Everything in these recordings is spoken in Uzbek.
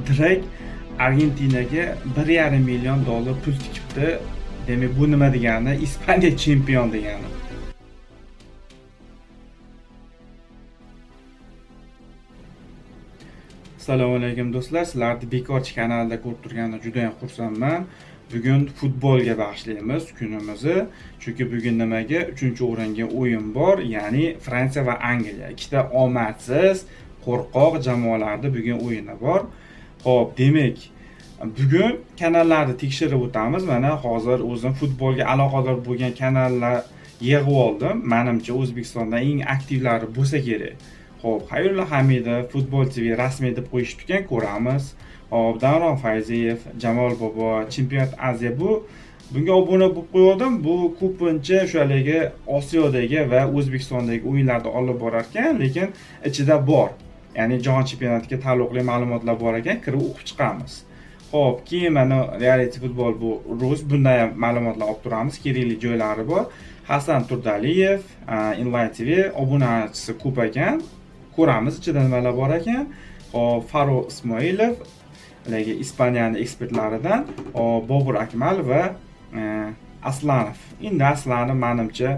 Dreyk Argentinaga 1,5 million dollar pul tikibdi. Demak, bu nima degani? Ispaniya chempion degani. Assalomu alaykum do'stlar, sizlarni Bekorchi kanalida ko'rib turganimdan juda ham xursandman. Bugun futbolga bag'ishlaymiz kunimizni, chunki bugun nimaga 3-o'ringa o'yin bor, ya'ni Fransiya va Angliya. Ikkita omadsiz, qo'rqoq jamoalarda bugun o'yini bor. Xo'p, demak, bugun kanallarni tekshirib o'tamiz. Mana hozir o'zim futbolga aloqador bo'lgan kanallar yig'ib oldim. Menimcha O'zbekistonda eng aktivlari bo'lsa kerak. Xo'p, Xayrulla Hamidov, Futbol TV rasmiy deb qo'yishdi ekan, ko'ramiz. Xo'p, Davron Fayziyev, Jamol bobo, Chempionat Aziya, bu bunga obuna bo'lib qo'ydim. Bu ko'pincha o'sha haligi Osiyodagi va O'zbekistondagi o'yinlarni olib borar ekan, lekin ichida bor. Ya'ni jahon chempionatiga taalluqli ma'lumotlar bor ekan, kirib o'qib chiqamiz. Xo'p, keyin mana Reality Futbol, bu rus, bundan ham ma'lumotlar olib turamiz, kerakli joylari bor. Hasan Turdaliyev, Inline TV obunachisi ko'p ekan. Ko'ramiz ichida nimalar bor ekan. Xo'p, Farruh Ismoilov, haligi Ispaniyaning ekspertlaridan, Bobur Akmal va Aslanov. Endi Aslanov menimcha,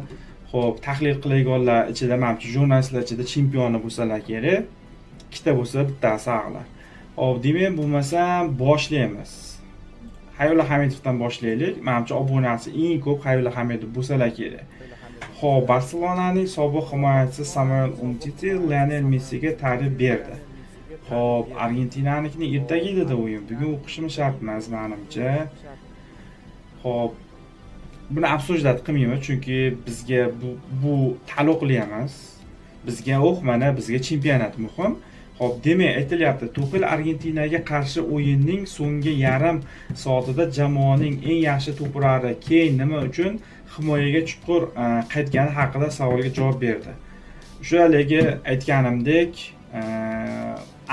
xo'p, tahlil qiladiganlar ichida, menimcha jurnalistlar ichida chempioni bo'lsalar kerak. Ikkita bo'lsa bittasi ag'lar. Xo'p, demak, bo'lmasam boshlaymiz. Xayrulla Hamidovdan boshlaylik. Menimcha obunasi eng ko'p Xayrulla Hamidov bo'lsalar kerak. Xo'p, Barselonaning sobiq himoyachisi Samuel Umtiti Lionel Messiga ta'rif berdi. Xo'p, Argentinanikini ertaga edi o'yin. Bugun o'qishim shart emas menimcha. Xo'p, buni обсуждать qilmayman, chunki bizga bu taalluqli emas. Bizga mana bizga chempionat muhim. Xo'p, demak, aytilyapti, Tuxel Argentinaga qarshi o'yinning so'nggi yarim soatida jamoaning eng yaxshi to'purari Keyn nima uchun himoyaga chuqur qaytgani haqida savolga javob berdi. O'sha haligi aytganimdek,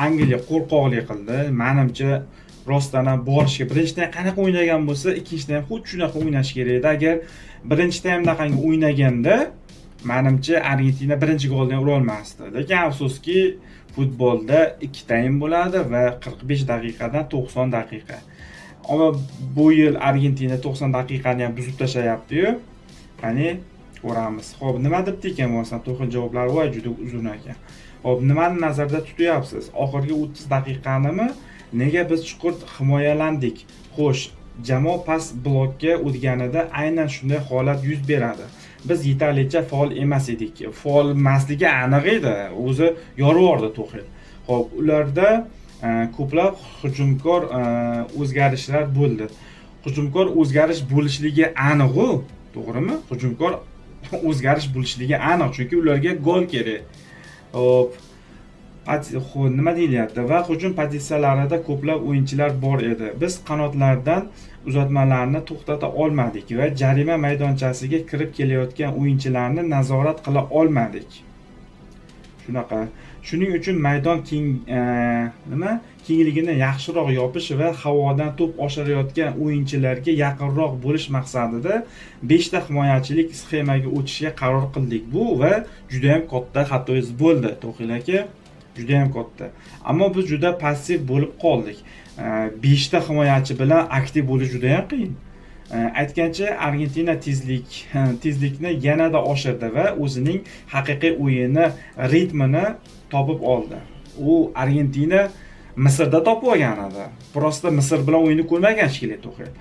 Angliya qo'rqoqlik qildi. Menimcha rostdan ham borishga birinchi taym qanaqa o'ynagan bo'lsa, ikkinchi taym xuddi shunaqa o'ynash kerak edi. Agar birinchi taymdaqangi o'ynaganda, menimcha Argentina birinchi golni ham ura olmasdi. Lekin afsuski, futbolda ikki taym bo'ladi va 45 daqiqadan 90 daqiqa. Ammo bu yil Argentina 90 daqiqani ham buzib tashlayapti-yu. Qani ko'ramiz. Xo'p, nima debdi ekan bo'lmasam Tuxel javoblari voy juda uzun ekan. Xo'p, nimani nazarda tutyapsiz? Oxirgi 30 daqiqanimi? Nega biz chuqur himoyalandik? Xo'sh, jamoa past blokka o'tganida aynan shunday holat yuz beradi. Biz yetarlicha faol emas edik. Faol emasligi aniq edi. O'zi yorib yubordi Tuxel. Xo'p, ularda ko'plab hujumkor o'zgarishlar bo'ldi. Hujumkor o'zgarish bo'lishligi aniq-u, to'g'rimi? Hujumkor o'zgarish bo'lishligi aniq, chunki ularga gol kerak. Xo'p, nima deyilyapti? Va hujum pozitsiyalarida ko'plab o'yinchilar bor edi. Biz qanotlardan uzatmalarni to'xtata olmadik va jarima maydonchasiga kirib kelayotgan o'yinchilarni nazorat qila olmadik. Shunaqa. Shuning uchun maydon keng, nima? Kengligini yaxshiroq yopish va havodan to'p oshirayotgan o'yinchilarga yaqinroq bo'lish maqsadida 5 ta himoyachilik sxemaga o'tishga qaror qildik. Bu va juda ham katta xatoyingiz bo'ldi, Tuxel aka. Juda ham katta. Ammo biz juda passiv bo'lib qoldik. 5 ta himoyachi bilan aktiv bo'lish juda ham qiyin. Aytgancha, Argentina tezlikni yanada oshirdi va o'zining haqiqiy o'yini ritmini topib oldi. U Argentina Misrda topib olgan edi. Prosta Misr bilan o'yinni ko'rmagan shekilli Tuxel.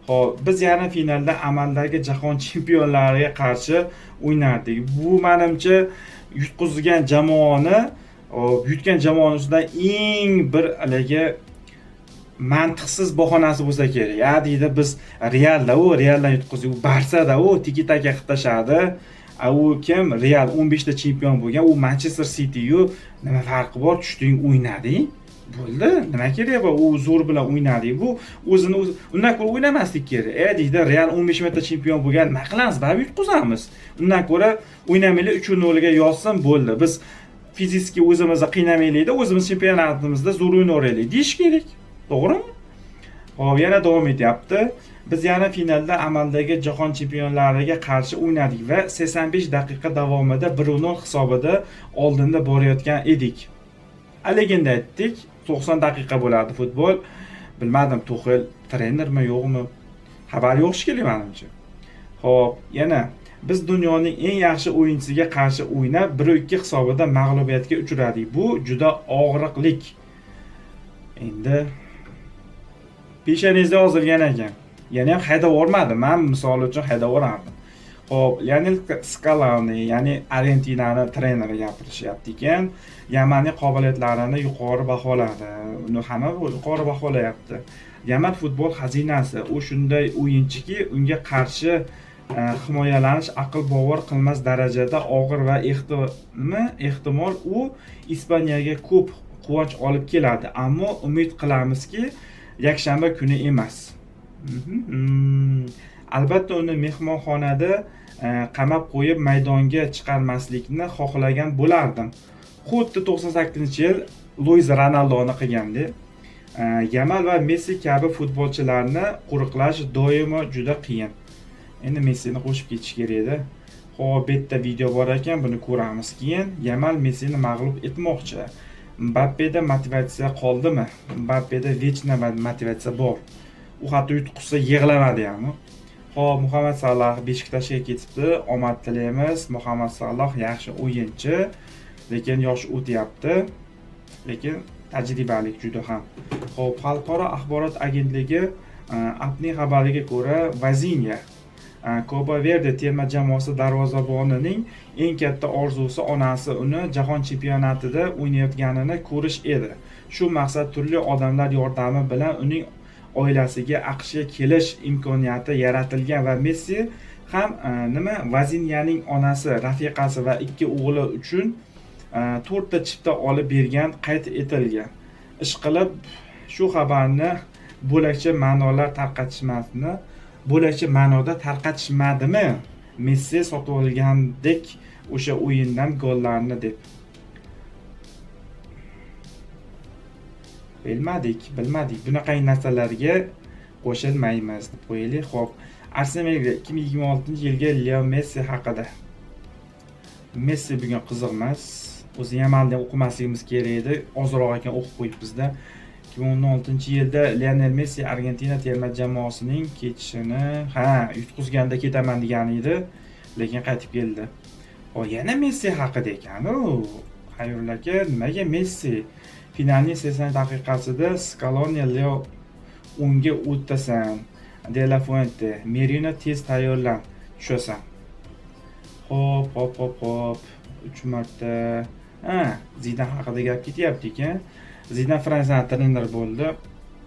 Xo'p, biz yarim finalda amaldagi jahon chempionlariga qarshi o'ynardik. Bu menimcha yutqizgan jamoani, yutgan jamoani ustidan eng bir haligi mantiqsiz bahonasi bo'lsa kerak. Ya deydi, biz Realda, u Realdan yutqizdik, u Barsada, u tiki-taka qilib tashladi. U kim? Real 15 ta chempion bo'lgan, u Manchester City-yu, nima farqi bor? Tushding, o'ynading. Bo'ldi, nima kerak bor? U zo'r bilan o'ynadik. Bu o'zini o'zi undan ko'ra o'ynamaslik kerak. Deydi, Real 15 marta chempion bo'lgan, nima qilamiz? Baribir yutqizamiz. Undan ko'ra o'ynamaylik, 3-0 ga yozsin, bo'ldi. Biz fizически o'zimizni qiynamaylik-da, o'zimiz chempionatimizda zo'r o'ynaveraylik deyish kerak. To'g'rimi? Xo'p, yana davom etyapti. Biz yarim finalda amaldagi jahon chempionlariga qarshi o'ynadik va 85 daqiqa davomida 1-0 hisobida oldinda borayotgan edik. Aligenda aytdik, 90 daqiqa bo'ladi futbol. Bilmadim, Tuxel trenermi yo'qmi? Xabari yo'q shekilli menimcha. Xo'p, yana biz dunyoning eng yaxshi o'yinchisiga qarshi o'ynab 1-2 hisobida mag'lubiyatga uchradik. Bu juda og'riqlik. Endi peshonangizda yozilgan ekan. Yana ham haydab yubormadi. Men misol uchun haydab yuborardim. Xo'p, Lionel Scaloni, ya'ni Argentinani treneri gapirishyapti ekan. Yamanning qobiliyatlarini yuqori baholadi. Uni hamma yuqori baholayapti. Yaman futbol xazinasi. U shunday o'yinchiki, unga qarshi himoyalanish aql bovar qilmas darajada og'ir va ehtimol u Ispaniyaga ko'p quvonch olib keladi. Ammo umid qilamizki, yakshanba kuni emas. Albatta uni mehmonxonada qamab qo'yib maydonga chiqarmaslikni xohlagan bo'lardim. Xuddi 98-yil Luis Ronaldoni qilgandek. Yamal va Messi kabi futbolchilarni qo'riqlash doimo juda qiyin. Endi Messini qo'shib ketish kerak edi. Xo'p, bu yerda video bor ekan, buni ko'ramiz keyin. Yamal Messini mag'lub etmoqchi. Mbappeda motivatsiya qoldimi? Mbappeda vechna motivatsiya bor. U hatto yutqizsa yig'lamadi ham. Xo'p, Muhammad Saloh Beshiktoshga ketibdi. Omad tilaymiz. Muhammad Saloh yaxshi o'yinchi, lekin yosh o'tyapti. Lekin tajribalik juda ham. Xo'p, xalqaro axborot agentligi APning xabariga ko'ra, Vazinya Koba Verde terma jamoasi darvozabonining eng katta orzusi onasi uni jahon chempionatida o'ynayotganini ko'rish edi. Shu maqsad turli odamlar yordami bilan uning oilasiga AQShga kelish imkoniyati yaratilgan va Messi ham nima Vazinyaning onasi, rafiqasi va 2 o'g'li uchun 4 ta chipta olib bergan qayd etilgan. Ishqilib shu xabarni bo'lakcha ma'nolar tarqatishmasini bo'lakcha ma'noda tarqatishmadimi? Messi sotib olgandek o'sha o'yindan gollarni deb. Bilmadik. Bunaqa narsalarga qo'shilmaymiz deb qo'yaylik. Xo'p, Arsen Wenger 2026-yilgi Leo Messi haqida. Messi bugun qiziq emas. O'zi Yamalni ham o'qimasligimiz kerak edi. Ozroq ekan o'qib qo'yibmiz-da. 2016-yilda Lionel Messi Argentina terma jamoasining ketishini, ha, yutqizganda ketaman degan edi, lekin qaytib keldi. O, yana Messi haqida ekan-u. Xayrullo aka, nimaga Messi? Finalning 80 daqiqasida Scaloni Leo unga o'tasan. De La Fuente, Merino tez tayyorlan, tushasan. Hop, hop, hop, hop. 3 marta. Ha, Zidan haqida gap ketyapti ekan. Zidan Fransiyaning trener bo'ldi.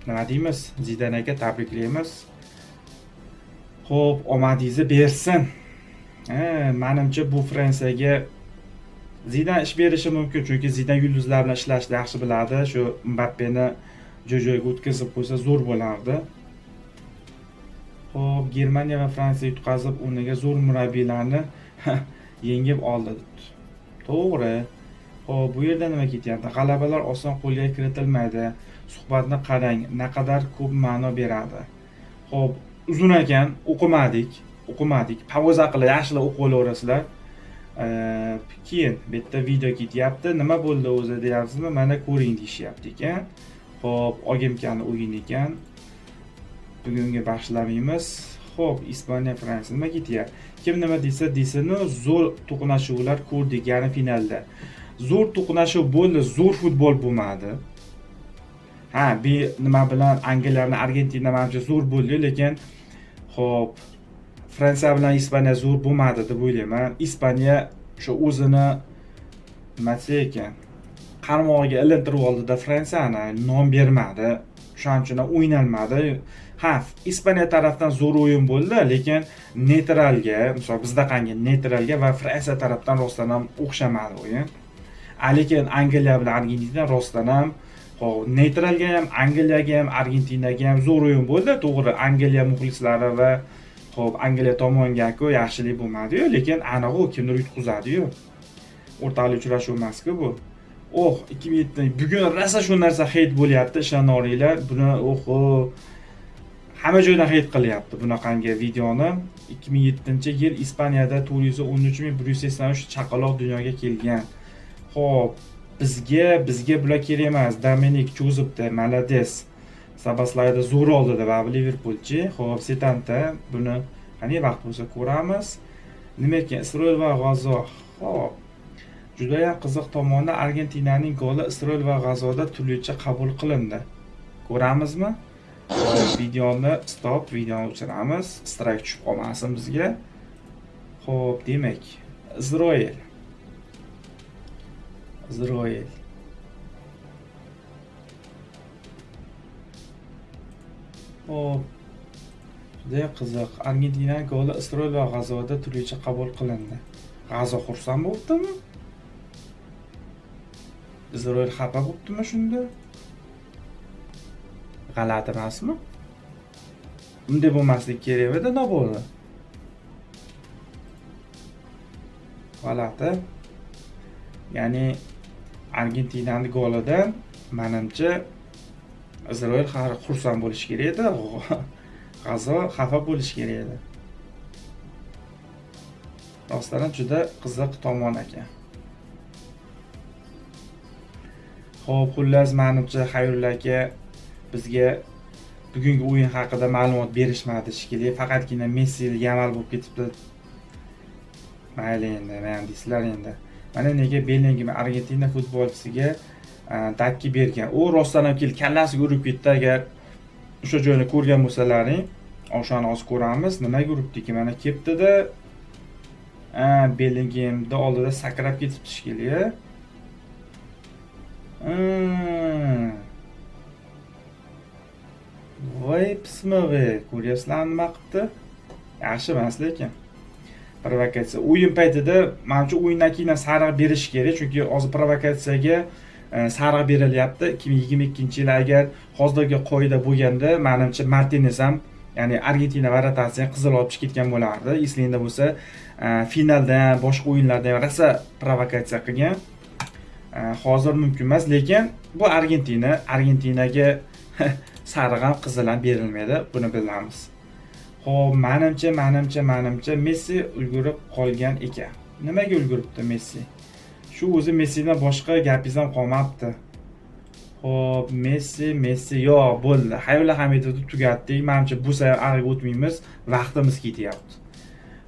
Nima deymiz? Zidan aka tabriklaymiz. Xo'p, omadingizni bersin. Ha, menimcha bu Fransiyaga Zidan ish berishi mumkin, chunki Zidan yulduzlar bilan ishlashni yaxshi biladi. Shu Mbappeni joy-joyiga o'tkazib qo'ysa zo'r bo'lardi. Xo'p, Germaniya va Fransiya yutqazib, o'rniga zo'r murabbiylarni yengib oldi. To'g'ri. Xo'p, bu yerda nima ketyapti? G'alabalar oson qo'lga kiritilmaydi. Suhbatni qarang, naqadar ko'p ma'no beradi. Xo'p, uzun ekan, o'qimadik, o'qimadik. Pauza qilib yaxshilab o'qib olaverasizlar. Keyin bu yerda video ketyapti. Nima bo'ldi o'zi deyapsizmi? Mana ko'ring deyishyapti ekan. Xo'p, Ogimkani o'yin ekan. Bugunga bag'ishlamaymiz. Xo'p, Ispaniya, Fransiya nima ketyapti? Kim nima desa desinu, zo'r to'qnashuvlar ko'rdik yarim finalda. Zo'r to'qnashuv bo'ldi, zo'r futbol bo'lmadi. Ha, bu nima bilan Angliya bilan Argentina manimcha zo'r bo'ldi, lekin xo'p, Fransiya bilan Ispaniya zo'r bo'lmadi deb o'ylayman. Ispaniya o'sha o'zini nima desa ekan, qarmog'iga ilintirib oldida Fransiyani, non bermadi. O'shaning uchun ham o'ynalmadi. Ha, Ispaniya tarafdan zo'r o'yin bo'ldi, lekin neytralga, misol bizdaqangi neytralga va Fransiya tarafdan rostdan ham o'xshamadi o'yin. Lekin Angliya bilan Argentina rostdan ham, xo'p, neytralga ham, Angliyaga ham, Argentinaga ham zo'r o'yin bo'ldi. To'g'ri, Angliya muxlislari va xo'p, Angliya tomonga-ku yaxshilik bo'lmadi-yu, lekin aniq u kimdir yutqizadi-yu. O'rtali uchrashuv emas-ku bu. Oh, 2007 bugun rosa shu narsa heyt bo'lyapti, ishonaveringlar. Buni oho, hamma joydan heyt qilyapti bunaqangi videoni. 2007-yil Ispaniyada 413183 chaqaloq dunyoga kelgan. Xo'p, Bizga bular kerak emas. Dominik cho'zibdi, молодец. Sabaslayda zo'r oldida va Liverpoolchi. Xo'p, Setanta buni qanday vaqt bo'lsa ko'ramiz. Nima ekan? Isroil va G'azo. Xo'p. Juda ham qiziq tomoni Argentinaning goli Isroil va G'azoda turlicha qabul qilindi. Ko'ramizmi? Xo'p, videoni stop, videoni o'chiramiz. Strike tushib qolmasin bizga. Xo'p, demak, Isroil. Isroil. Xo'p. Juda qiziq. Argentina goli Isroil va G'azoda turlicha qabul qilindi. G'azo xursand bo'libdimi? Isroil xafa bo'libdimi shunda? G'alati emasmi? Bunday bo'lmasligi kerak edi, nobodi. G'alati. Ya'ni Argentinani golidan menimcha Isroil xursand bo'lishi kerak edi. G'azo xafa bo'lishi kerak edi. Rostdan ham juda qiziq tomon ekan. Xo'p, xullas menimcha Xayrulla aka bizga bugungi o'yin haqida ma'lumot berishmadi shekilli. Faqatgina Messi Yamal bo'lib ketibdi. Mayli endi, men deysizlar endi. Mana nega Bellingham Argentina futbolchisiga dakki bergan. U rostdan ham kelib kallasiga urib ketdi. Agar o'sha joyni ko'rgan bo'lsalaring, o'shani hozir ko'ramiz. Nimaga uribdiki? Mana ketdi-da, Bellinghamni oldida sakrab ketibdi shekilli. Voy pismig'i, ko'ryapsizlar nima qilibdi? Yaxshi emas lekin. Provokatsiya. O'yin paytida menimcha o'yindan keyin sariq berish kerak, chunki hozir provokatsiyaga sariq berilyapti. 2022-yil agar hozirgi qoida bo'lganda, menimcha Martinez ham, ya'ni Argentina varatasi ham qizil olib chiqib ketgan bo'lardi. Eslingda bo'lsa, finalda ham, boshqa o'yinlarda ham rosa provokatsiya qilgan. Hozir mumkin emas, lekin bu Argentina, Argentinaga sariq ham, qizil ham berilmaydi, buni bilamiz. Xo'p, menimcha Messi ulgurib qolgan ekan. Nimaga ulguribdi Messi? Shu o'zi Messidan boshqa gapingiz ham qolmabdi. Xo'p, Messi yo'q, bo'ldi. Xayrulla Hamidovni tugatdik. Menimcha bu safar ariga o'tmaymiz, vaqtimiz ketyapti.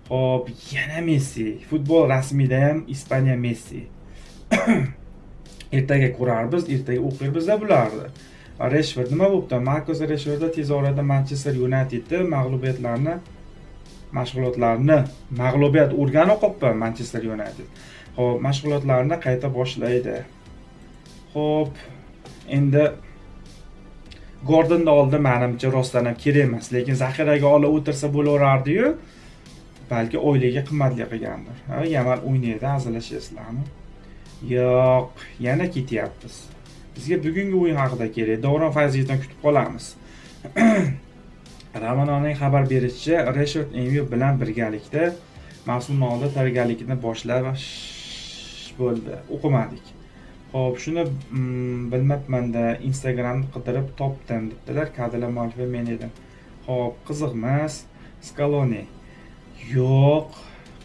Xo'p, yana Messi. Futbol rasmiyda ham Ispaniya Messi. Ertaga ko'rarmiz, ertaga o'qirmiz bularni. Rashford nima bo'pti? Marcus Rashford tez orada Manchester Unitedda mag'lubiyatlarni, mashg'ulotlarni, mag'lubiyat o'rganib qolibdi Manchester United. Xo'p, mashg'ulotlarni qayta boshlaydi. Xo'p, endi Gordonni oldi menimcha rostdan ham kerak emas, lekin zaxiraga olib o'tirsa bo'laverardi-yu, balki oyligi qimmatli qilgandir. Ha, Yamal o'ynaydi, hazillashasizlarmi? Yo'q, yana ketyapmiz. Bizga bugungi o'yin haqida kerak. Davron Fayziyevdan kutib qolamiz. Ramanoning xabar berishicha, Rashford MU bilan birgalikda mavsum oldi tayyorgarlikni boshlab bo'ldi. O'qimadik. Xo'p, shuni bilmabman-da, Instagramni qidirib topdim debdilar. Kadrlar muallifi men edim. Xo'p, qiziq emas. Scaloni. Yo'q,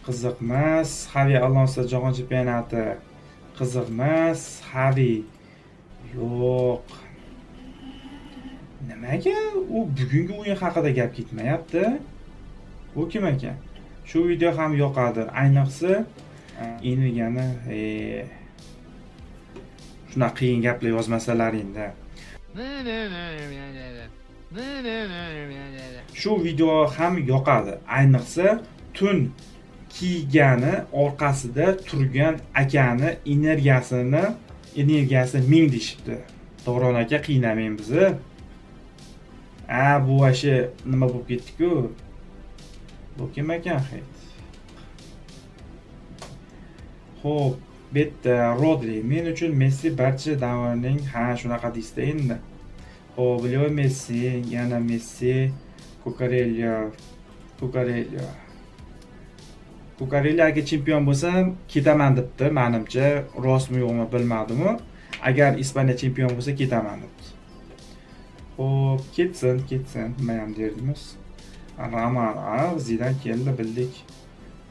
qiziq emas. Xavi Alonso jahon chempionati. Qiziq emas. Xavi. Yo'q. Nimaga u bugungi o'yin haqida gap ketmayapti? Bu kim ekan? Shu video ham yoqadi. Ayniqsa inigani, shunaqa qiyin gaplar yozmasalaringda. Shu video ham yoqadi. Ayniqsa tun kiygani orqasida turgan akani energiyasi ming deyishibdi. Davron aka qiynamang bizni. A, bu vashi nima bo'lib ketdi-ku? Bu kim ekan hech? Xo'p, bu yerda Rodri. Men uchun Messi barcha davrning, ha, shunaqa deysizda endi. Xo'p, Leo Messi, yana Messi, Cucurella, Cucurella. Cucurella agar chempion bo'lsam ketaman debdi, menimcha rostmi yo'qmi bilmadim-u. Agar Ispaniya chempion bo'lsa ketaman debdi. Xo'p, ketsin, ketsin, nima ham derdimiz. Ramana, Zidan keldi, bildik.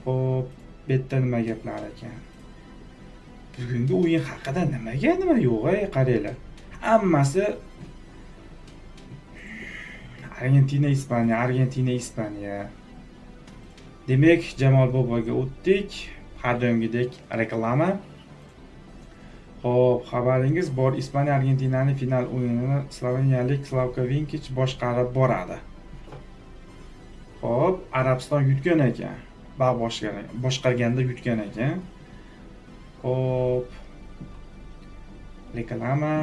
Xo'p, bu yerda nima gaplar ekan? Bugungi o'yin haqida nimaga nima yo'q, ey, qaranglar. Hammasi Argentina, Ispaniya, Argentina, Ispaniya. Demak, Jamol boboga o'tdik. Har doimgidek reklama. Xo'p, xabaringiz bor, Ispaniya Argentinani final o'yinini sloveniyalik Slavko Vinkich boshqarib boradi. Xo'p, Arabiston yutgan ekan. Ba boshqarganda yutgan ekan. Xo'p. Reklama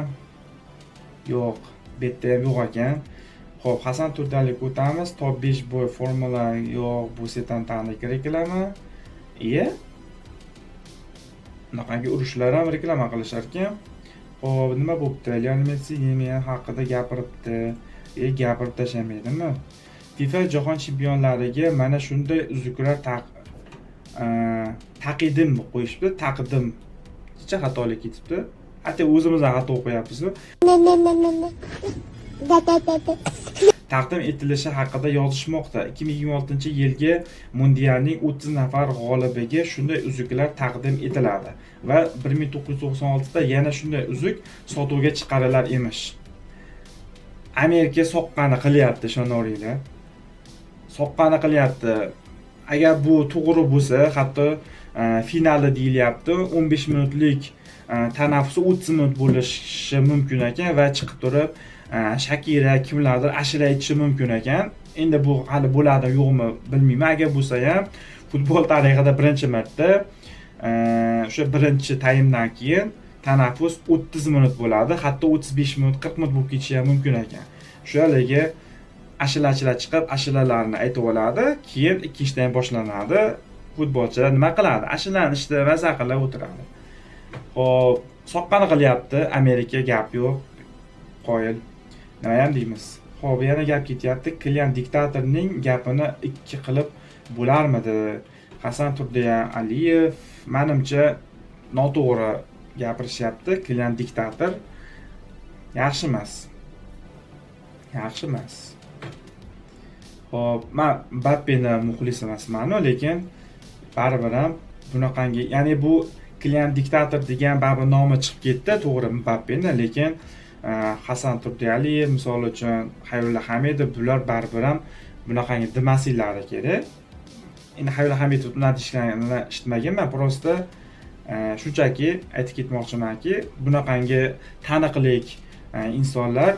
yo'q, bu yerda ham yo'q ekan. Xo'p, Hasan Turdaliyevga o'tamiz. Top 5 boy formula yo'q, bu Setantaniki reklama. Iya. Bunaqangi urushlar ham reklama qilishar ekan. Xo'p, nima bo'pti? Lionel Messi Yemen haqida gapiribdi. Gapirib tashlamaydimi? FIFA jahon chempionlariga mana shunday uzuklar taqidim qo'yishibdi, taqdim. Necha xatolik ketibdi. Hatto o'zimiz ham xato qo'yapmiz. Da da da da. Taqdim etilishi haqida yozishmoqda. 2026-yilgi mundialning 30 nafar g'olibiga shunday uzuklar taqdim etiladi va 1996da yana shunday uzuk sotuvga chiqarilar emish. Amerika soqqani qilyapti, ishonaveringlar. Soqqani qilyapti. Agar bu to'g'ri bo'lsa, hatto finalda deyilyapti, 15 minutlik tanaffusi 30 minut bo'lishi mumkin ekan va chiqib turib Shakira kimlardir ashula aytishi mumkin ekan. Endi bu hali bo'ladi yo'qmi bilmayman. Agar bo'lsa ham futbol tarixida birinchi marta o'sha birinchi taymdan keyin tanaffus 30 minut bo'ladi, hatto 35 minut, 40 minut bo'lib ketishi ham mumkin ekan. Shu haligi ashulachilar chiqib ashulalarni aytib oladi, keyin ikkinchi taym boshlanadi. Futbolchilar nima qiladi? Ashulani ichida maza qilib o'tiradi. Xo'p, soqqani qilyapti Amerika, gap yo'q. Qoyil. Nima ham deymiz? Xo'p, yana gap ketyapti. Kilian diktatorning gapini ikki qilib bo'larmidi? Hasan Turdialiyev menimcha noto'g'ri gapirishyapti. Kilian diktator yaxshi emas. Yaxshi emas. Xo'p, men Mbappeni muxlisi emasman, lekin baribir ham bunaqangi, ya'ni bu Kilian diktator degan baribir nomi chiqib ketdi, to'g'ri Mbappeni, lekin Hasan Turdialiyev misol uchun, Xayrulla Hamidov, bular baribir ham bunaqangi demasliklari kerak. Endi Xayrulla Hamidov ular deyishganini eshitmaganman, просто shunchaki aytib ketmoqchimanki, bunaqangi taniqli insonlar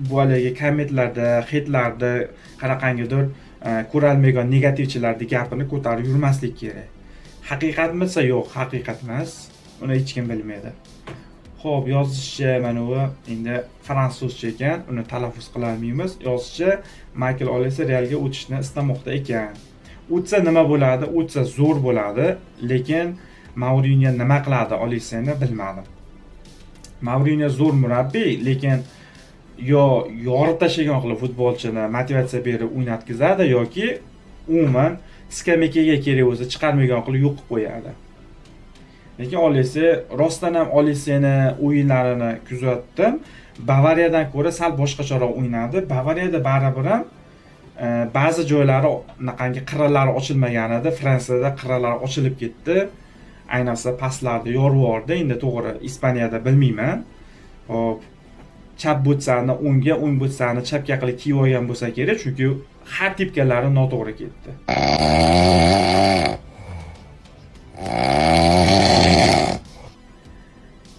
bu haligi kommentlarda, xeytlarda qanaqangidir ko'rolmagan negativchilarni gapini ko'tarib yurmaslik kerak. Haqiqatmi desa, yo'q, haqiqat emas. Uni hech kim bilmaydi. Xo'p, yozishicha mana bu endi fransuzcha ekan, uni talaffuz qila olmaymiz. Yozishicha Maykl Olise Realga o'tishni istamoqda ekan. O'tsa nima bo'ladi? O'tsa zo'r bo'ladi, lekin Mourinho nima qiladi Oliseni bilmadim. Mourinho zo'r murabbiy, lekin yo yorib tashlagan qilib futbolchini motivatsiya berib o'ynatgizadi yoki umuman skameykaga kerak bo'lsa chiqarmagan qilib yo'q qilib qo'yadi. Lekin Olise, rostdan ham Oliseni o'yinlarini kuzatdim. Bavariyadan ko'ra sal boshqacharoq o'ynadi. Bavariyada baribir ham ba'zi joylari anaqangi qirralari ochilmagan edi. Fransiyada qirralari ochilib ketdi. Ayniqsa paslarda yorib yubordi. Endi to'g'ri Ispaniyada bilmayman. Hop, chap butsani o'ngga, o'ng butsani chapga qilib kiyib olgan bo'lsa kerak, chunki har tepganlari noto'g'ri ketdi.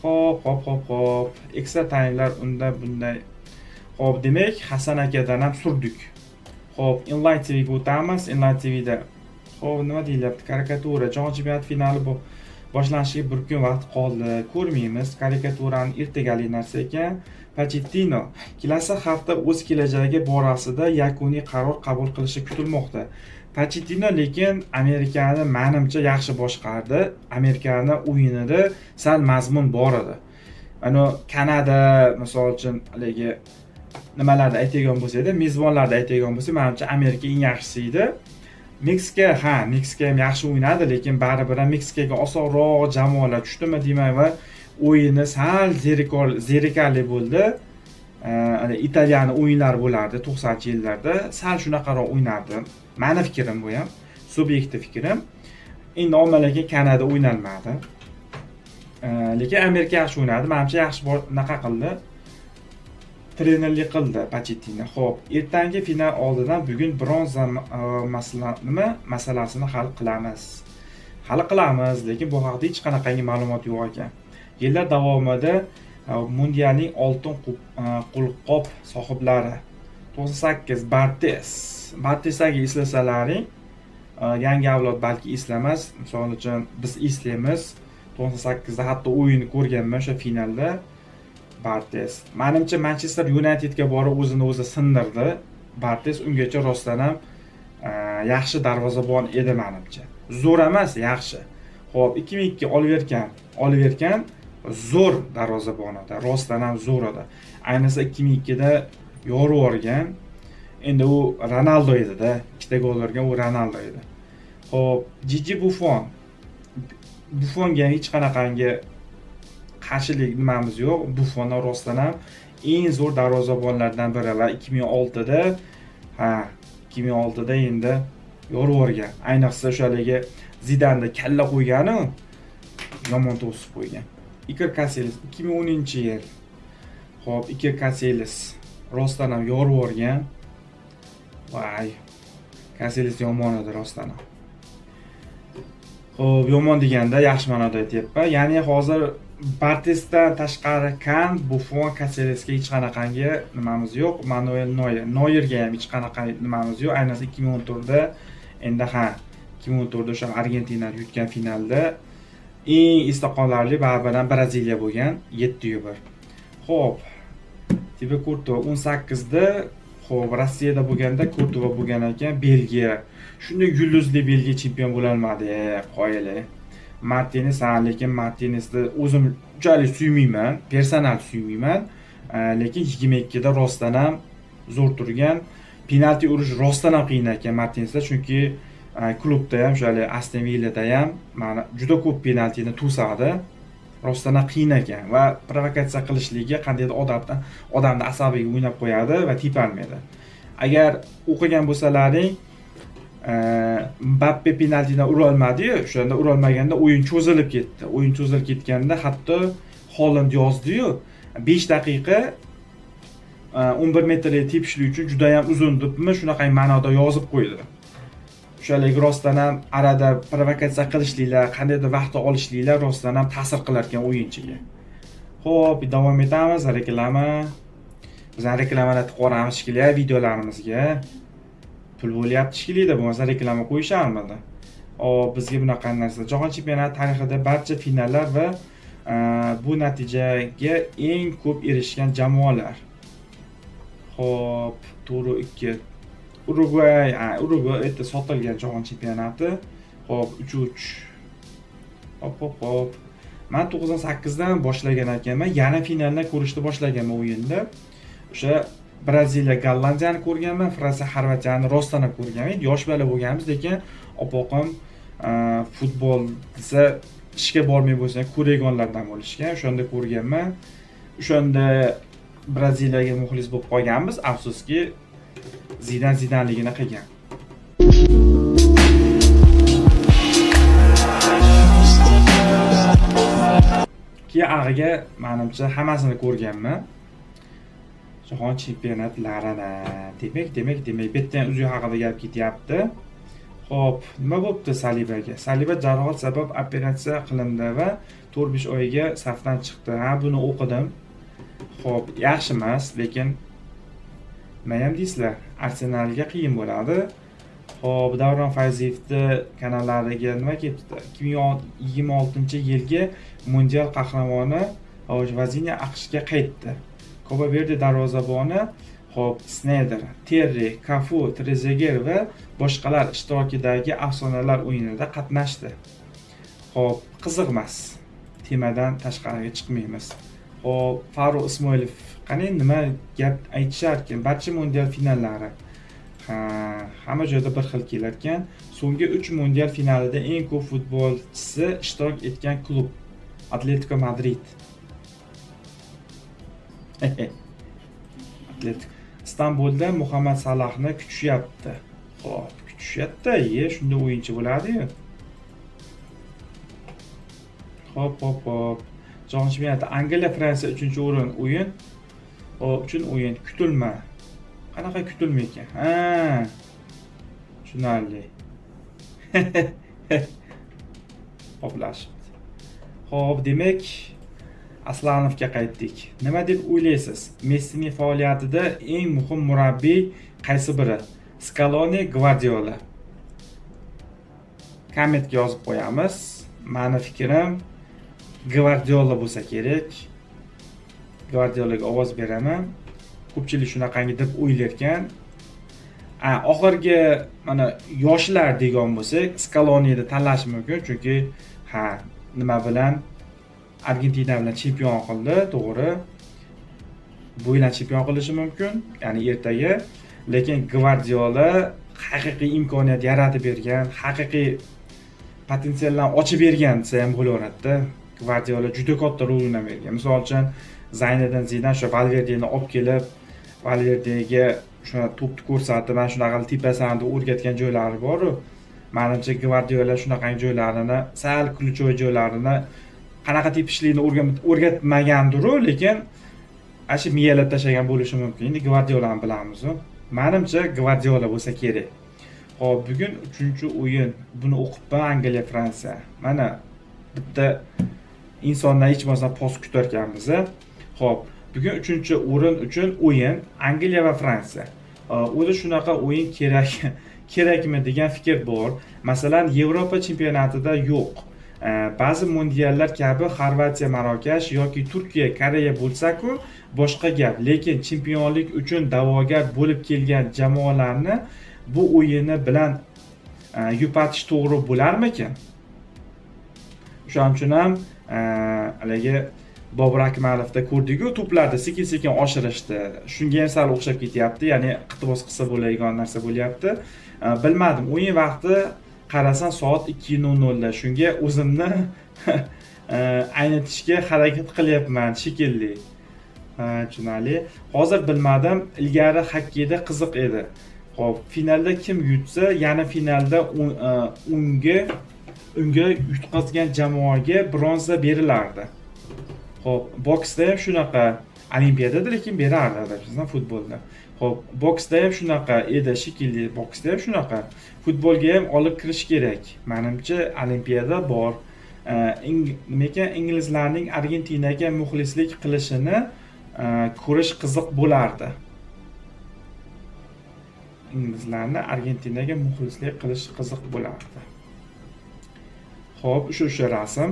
Hop, hop, hop, hop. Ekstra taymlar unda bunday. Hop, demak, Hasan akadan ham surdik. Hop, Inline TV ga o'tamiz. Inline TVda hop, nima deyilyapti? Karikatura. Jahon chempionati finali bu boshlanishiga bir kun vaqt qoldi. Ko'rmaymiz. Karikaturani ertagalik narsa ekan. Pochettino kelasi hafta o'z kelajagi borasida yakuniy qaror qabul qilishi kutilmoqda. Pochettino lekin Amerikani menimcha yaxshi boshqardi. Amerikani o'yinida sal mazmun bor edi. Mana Kanada misol uchun haligi nimalarni aytadigan bo'lsak, mezbonlarni aytadigan bo'lsak, menimcha Amerika eng yaxshisi edi. Meksika, ha, Meksika ham yaxshi o'ynadi, lekin baribir ham Meksikaga osonroq jamoalar tushdimi deyman va o'yini sal zerikarli bo'ldi. Italiyani o'yinlari bo'lardi 90-yillarda, sal shunaqaroq o'ynardi. Meni fikrim bu ham, subyektiv fikrim. Endi omalaga Kanada o'ynalmadi. Lekin Amerika yaxshi o'ynadi. Menimcha yaxshi naqa qildi. Trenerlik qildi Pochettino. Xo'p, ertangi final oldidan bugun bronza masalasini hal qilamiz. Hal qilamiz, lekin bu haqida hech qanaqangi ma'lumot yo'q ekan. Yillar davomida mundialning oltin qo'lqop sohiblari 98 Bartes. Bartesdagi eslasalaring, yangi avlod balki eslamas. Misol uchun biz eslaymiz. 98 da hatto o'yinni ko'rganman o'sha finalda. Bartes. Menimcha Manchester Unitedga borib o'zini o'zi sindirdi. Bartes ungacha rostdan ham yaxshi darvozabon edi menimcha. Zo'r emas, yaxshi. Xo'p, 2002 Oliver Kahn. Oliver Kahn zo'r darvozabon edi. Rostdan ham zo'r edi. Ayniqsa 2002 da yorib yuborgan. Endi u Ronaldo edi-da. Ikkita gol urgan u Ronaldo edi. Xo'p, Gigi Buffon. Buffonga hech qanaqangi qarshilik nimamiz yo'q. Buffon rostdan ham eng zo'r darvozabonlardan biri va 2006 da, ha, 2006 da endi yorib yuborgan. Ayniqsa o'shaligi Zidanni kalla qo'ygani yomon to'sib qo'ygan. Iker Casillas 2010-yil. Xo'p, Iker Casillas rostdan ham yorib yuborgan. Voy. Casillas yomon edi rostdan ham. Xo'p, yomon deganda yaxshi ma'noda aytyapman. Ya'ni hozir Bartesdan tashqari Kan, Buffon, Casillasga hech qanaqangi nimamiz yo'q. Manuel Neuer, Neuerga ham hech qanaqa nimamiz yo'q. Ayniqsa 2014 da endi ha, 2014 da o'sha Argentina yutgan finalda eng esda qolarli baribir ham Braziliya bo'lgan 7-1. Xo'p, Tiba Kurtova 18 da, xo'p, Rossiyada bo'lganda Kurtova bo'lgan ekan, Belgiya. Shunday yulduzli Belgiya chempion bo'lolmadi, qoyili. Martinez, ha, lekin Martinesni o'zim unchalik suymayman, personal suymayman. Lekin 22 da rostdan ham zo'r turgan. Penalti urish rostdan ham qiyin ekan Martinesda, chunki klubda ham, o'sha Aston Villada ham mana juda ko'p penaltini to'sadi. Rostdan ham qiyin ekan va provokatsiya qilishligi qandaydir odamni asabiga o'ynab qo'yadi va tepalmaydi. Agar o'qigan bo'lsalaring, Mbappe penaltidan urolmadi-yu, o'shanda urolmaganda o'yin cho'zilib ketdi. O'yin cho'zilib ketganda hatto Holland yozdi-yu, 5 daqiqa 11 metrlik tepishlik uchun juda ham uzun debmi, shunaqa ma'noda yozib qo'ydi. O'shalik rostdan ham arada provokatsiya qilishliklar, qandaydir vaqt olishliklar rostdan ham ta'sir qilar ekan o'yinchiga. Xo'p, davom etamiz. Reklama. Bizning reklamalar tiqib yuboramiz shekilli videolarimizga. Pul bo'lyapti shekilli, bo'lmasa reklama qo'yisharmidi? Hop, bizga bunaqa narsa. Jahon chempionati tarixida barcha finallar va bu natijaga eng ko'p erishgan jamoalar. Xo'p, turu 2. Urugvay, Urugvay erta sotilgan jahon chempionati. Xo'p, 3-3. Hop, hop, hop. Men 98 dan boshlagan ekanman. Yarim finaldan ko'rishni boshlaganman o'yinda. O'sha Braziliya Gollandiyani ko'rganman, Fransiya Xorvatiyani rostdan ham ko'rganman. Endi yosh bola bo'lganmiz, lekin opoqim futbol desa ishga bormay bo'lsa ko'radiganlardan bo'lishgan. O'shanda ko'rganman. O'shanda Braziliyaga muxlis bo'lib qolganmiz. Afsuski, Zidan Zidanligini qilgan. Keyin ag'iga menimcha hammasini ko'rganman. Jahon chempionatlarini. Demak, bu yerda ham O'zil haqida gap ketyapti. Xo'p, nima bo'pti Salibaga? Saliba jarohat sabab operatsiya qilindi va 4-5 oyga safdan chiqdi. Ha, buni o'qidim. Xo'p, yaxshi emas, lekin nima ham deysizlar? Arsenalga qiyin bo'ladi. Xo'p, Davron Fayziyevni kanallariga nima ketdi? 2026-yilgi mundial qahramoni Vazinia AQShga qaytdi. Kopa Verde darvozaboni, xo'p, Sneyder, Terri, Kafu, Trezeguet va boshqalar ishtirokidagi afsonalar o'yinida qatnashdi. Xo'p, qiziq emas. Temadan tashqariga chiqmaymiz. Xo'p, Farruh Ismoilov qani nima gap aytisharkin? Barcha mundial finallari. Ha, hamma joyda bir xil kelar ekan. So'nggi 3 mundial finalida eng ko'p futbolchisi ishtirok etgan klub Atletico Madrid. Atletico. Istanbulda Muhammad Salahni kutishyapti. Xo'p, kutishyapti. Ye, shunda o'yinchi bo'ladi-yu. Hop, hop, hop. Jahon chempionati Angliya Fransiya 3-o'rin o'yin. Uchun o'yin kutilma. Qanaqa kutilma ekan? Ha. Tushunarli. Qoplashibdi. Xo'p, demak, Aslanovga qaytdik. Nima deb o'ylaysiz? Messining faoliyatida eng muhim murabbiy qaysi biri? Scaloni, Guardiola. Kommentga yozib qo'yamiz. Mani fikrim Gvardiola bo'lsa kerak. Gvardiolaga ovoz beraman. Ko'pchilik shunaqangi deb o'ylarkan. Oxirgi mana yoshlar degan bo'lsak, Scalonini tanlash mumkin, chunki ha, nima bilan Argentina bilan chempion qildi, to'g'ri. Bu yil ham chempion qilishi mumkin, ya'ni ertaga. Lekin Gvardiola haqiqiy imkoniyat yaratib bergan, haqiqiy potensiallarni ochib bergan desa ham bo'laveradida. Gvardiola juda katta rol o'ynab bergan. Misol uchun Zinedine Zidan o'sha Valverdeni olib kelib, Valverdega o'sha to'pni ko'rsatib, mana shunaqa qilib tepasan deb o'rgatgan joylari bor-u. Manimcha Gvardiola shunaqangi joylarini, sal ключевой joylarini qanaqa tepishlikni o'rgatmagandir-u, lekin ana shu miyalab tashlagan bo'lishi mumkin. Endi Gvardiolani bilamiz-u. Manimcha Gvardiola bo'lsa kerak. Xo'p, bugun 3-o'yin. Buni o'qibman, Angliya Fransiya. Mana bitta insondan hech bo'lmasa post kutar ekanmiz. Xo'p, bugun 3-o'rin uchun o'yin Angliya va Fransiya. O'zi shunaqa o'yin kerakmi degan fikr bor. Masalan, Yevropa chempionatida yo'q. Ba'zi mundiallar kabi Xorvatiya, Marokash yoki Turkiya, Koreya bo'lsa-ku boshqa gap. Lekin chempionlik uchun da'vogar bo'lib kelgan jamoalarni bu o'yini bilan yupatish to'g'ri bo'larmikin? O'shaning uchun ham haligi Bobur Akmalovda ko'rdik-ku, to'plarni sekin-sekin oshirishdi. Shunga ham sal o'xshab ketyapti, ya'ni iqtibos qilsa bo'ladigan narsa bo'lyapti. Bilmadim, o'yin vaqti qarasam soat 2:00 da. Shunga o'zimni aynitishga harakat qilyapman shekilli. Ha, tushunarli. Hozir bilmadim, ilgari xokkeyda qiziq edi. Xo'p, finalda kim yutsa, yana finalda unga yutqazgan jamoaga bronza berilardi. Xo'p, boksda ham shunaqa, olimpiadada lekin berardi adashmasam futbolda. Xo'p, boksda ham shunaqa edi shekilli, boksda ham shunaqa. Futbolga ham olib kirish kerak. Menimcha olimpiada bor. Nima ekan, inglizlarning Argentinaga muxlislik qilishini ko'rish qiziq bo'lardi. Inglizlarni Argentinaga muxlislik qilish qiziq bo'lardi. Xo'p, o'sha rasm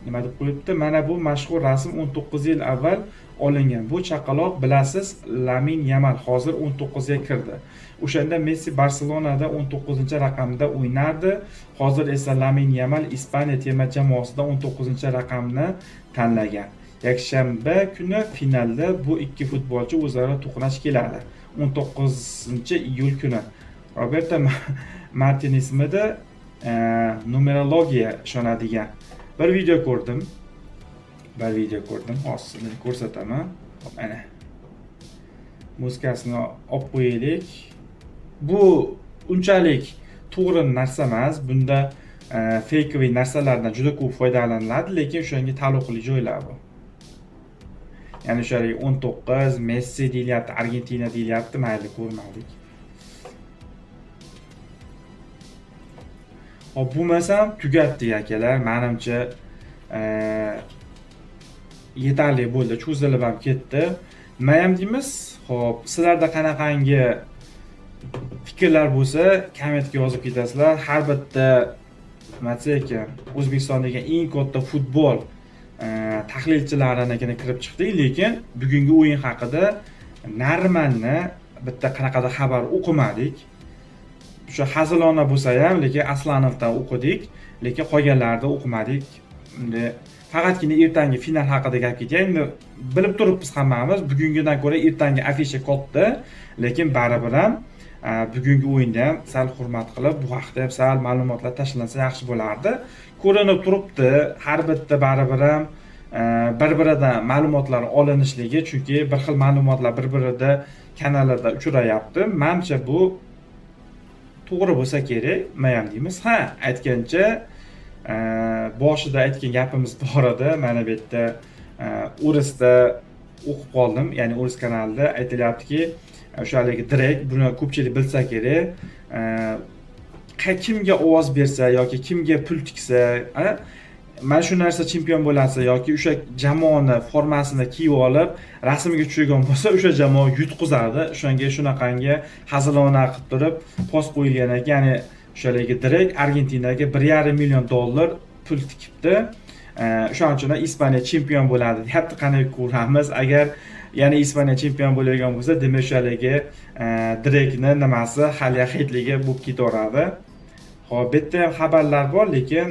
nima deb qo'yibdi? Mana bu mashhur rasm 19 yil avval olingan. Bu chaqaloq, bilasiz, Lamin Yamal hozir 19 ga kirdi. O'shanda Messi Barselonada 19-raqamda o'ynardi. Hozir esa Lamin Yamal Ispaniya terma jamoasida 19-raqamni tanlagan. Yakshanba kuni finalda bu ikki futbolchi o'zaro to'qnash keladi. 19-iyul kuni. Roberto Martinezmida numerologiya ishonadigan bir video ko'rdim. Bir video ko'rdim. Hozir sizlarga ko'rsataman. Hop, ana. Muzikasini olib qo'yaylik. Bu unchalik to'g'ri narsa emas. Bunda feykoviy narsalardan juda ko'p foydalaniladi, lekin o'shanga taalluqli joylar bu. Ya'ni o'sha 19 Messi deyilyapti, Argentina deyilyapti, mayli ko'rmadik. Hop, bo'lmasam tugatdik akalar. Menimcha yetarli bo'ldi, cho'zilib ham ketdi. Nima ham deymiz? Xo'p, sizlarda qanaqangi fikrlar bo'lsa, kommentga yozib ketasizlar. Har bitta nima desa ekan, O'zbekistondagi eng katta futbol tahlilchilarini kirib chiqdik, lekin bugungi o'yin haqida normalni bitta qanaqadir xabar o'qimadik. O'sha hazilona bo'lsa ham, lekin Aslanovdan o'qidik, lekin qolganlarida o'qimadik. Endi faqatgina ertangi final haqida gap ketyapti. Endi bilib turibmiz hammamiz, bugungidan ko'ra ertangi afisha katta, lekin baribir ham bugungi o'yinda ham sal hurmat qilib, bu haqda ham sal ma'lumotlar tashlansa yaxshi bo'lardi. Ko'rinib turibdi, har bitta baribir ham bir-biridan ma'lumotlar olinishligi, chunki bir xil ma'lumotlar bir-birida kanallarda uchrayapti. Menimcha bu to'g'ri bo'lsa kerak, nima ham deymiz. Ha, aytgancha Boshida aytgan gapimiz bor edi. Mana bu yerda o'risda o'qib qoldim, ya'ni o'ris kanalida aytilyaptiki, o'sha haligi Dreyk, buni ko'pchilik bilsa kerak, kimga ovoz bersa yoki kimga pul tiksa, mana shu narsa chempion bo'lasa yoki o'sha jamoani formasini kiyib olib rasmga tushirgan bo'lsa, o'sha jamoa yutqizadi. O'shanga shunaqangi hazilona qilib turib post qo'yilgan ekan. Ya'ni o'sha haligi Dreyk Argentinaga 1,5 million dollar pul tikibdi. O'shaning uchun ham Ispaniya chempion bo'ladi deyapti. Qanday ko'ramiz, agar yana Ispaniya chempion bo'ladigan bo'lsa, demak, o'sha haligi Dreykni nimasi hali heytligi bo'lib ketaveradi. Ho'p, bu yerda ham xabarlar bor, lekin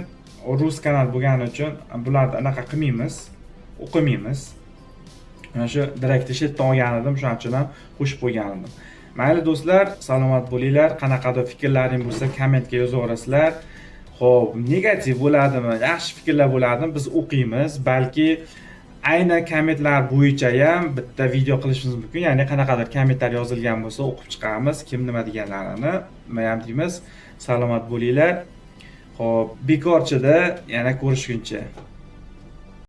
rus kanal bo'lgani uchun bularni anaqa qilmaymiz, o'qimaymiz. Mana shu Dreykni shu yerdan olgan edim, shuning uchun ham qo'shib qo'ygan edim. Mayli, do'stlar, salomat bo'linglar. Qanaqadir fikrlaring bo'lsa, kommentga yozaverasizlar. Ho'p, negativ bo'ladimi, yaxshi fikrlar bo'ladimi, biz o'qiymiz. Balki aynan kommentlar bo'yicha ham bitta video qilishimiz mumkin, ya'ni qanaqadir kommentlar yozilgan bo'lsa, o'qib chiqamiz, kim nima deganlarini, nima ham deymiz. Salomat bo'linglar. Ho'p, bekorchida yana ko'rishguncha.